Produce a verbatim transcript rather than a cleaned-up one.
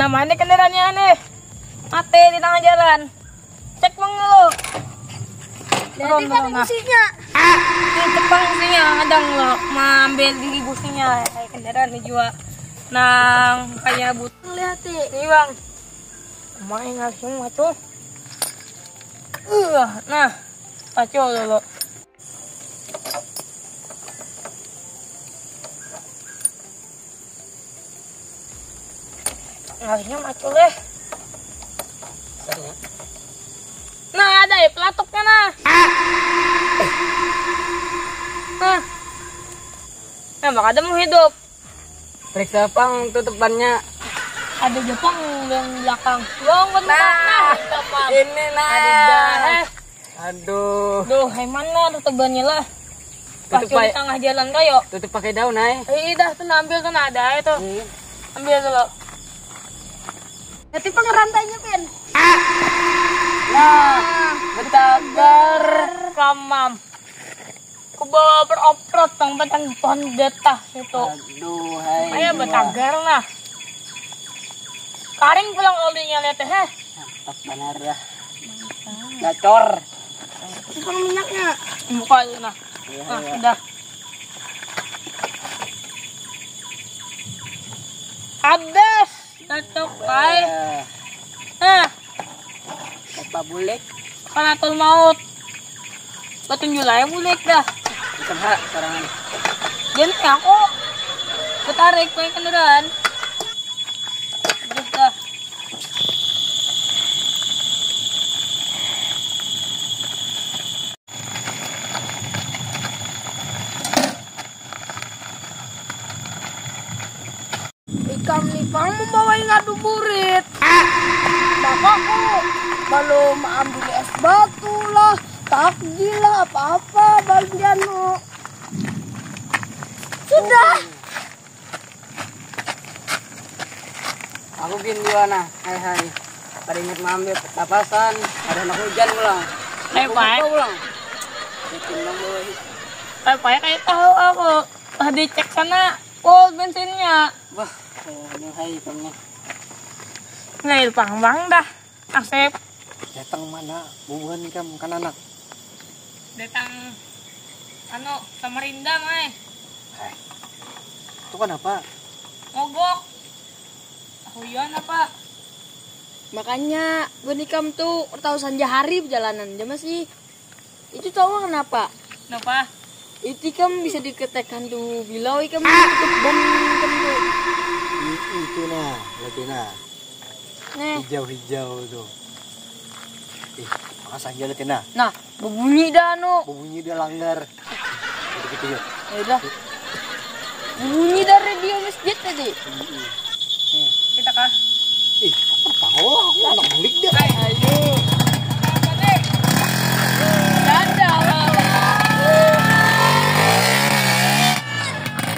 Nah, mana kendaraannya nih? Mati di tengah jalan. Cek mang dulu. Jadi turun, kan turun, nah. Businya. Di depan businya ada lo maambil di businya. Kayak kendaraan nih jua. Nang kayak butuh lihat sih. Ini bang. Main langsung macul. Uh, nah, macul dulu. Ngalihnya macul eh. Nah, ada ya pelatuknya nah. Nah. Nah, maka ada mau hidup. Periksa pang tutupannya. Ada Jepang yang belakang. Bang, bener. Nah, nah, ini nah. Ada dah, eh. Aduh. Duh, hai mana tutupannya lah? Pas di tengah jalan kayo. Tutup pakai daun, ay. Eh, dah, tuh ambil tuh nah, ada aja tuh. Hmm. Ambil dulu. Nanti pengerantainya, Pin. Nah, betagar. Kamam. Ku bawa beroprot tang batang pohon getah itu. Aduh, hai. Kayak betagar nah. Karing pulang olinya lihat eh. Mantap benar ya. Gacor. Itu minyaknya. Buka aja nah. Iya, nah, iya. Udah. Habis. Cocok bae. Eh. Nah. Apa bulik? Karatul maut. Batunjul aja bulik dah. Bukan hak sekarang. Jadi aku ketarik pakai kendaraan. Udah dah. Ikam ni pang membawai ngabuburit. Maka ku balum ambil es batu lah, takjil lah, apa-apa bagianmu. Sudah. Aku gin jua nah, hai hai. Kada ingat maambil tapasan, ada anak hujan pulang. Hai, Pai. Pulang. Bikin bang boy. Hai, Pai, kayak tahu aku. Tadi cek sana, full bensinnya. Wah, aduh hai kamu. Nggak pang bang dah. Asep. Datang mana? Bubuhan ikam kan anak. Datang anu Samarinda, Mai. Hai. Itu kenapa? Mogok. Hujan apa? Makanya buhan ikam tuh tahu sanja hari perjalanan aja masih. Itu tahu kenapa? Kenapa? Itu ikam bisa diketek hantu bilau ikam tutup bom ikam tuh. I- itu nah, lagi nah. Nah. Hijau-hijau tuh. Ih, maka sanja lagi nah. Nah, berbunyi dah anu. Berbunyi dah langgar. Gitu-gitu ya. Ya udah. Berbunyi dari radio masjid tadi. Mm-mm.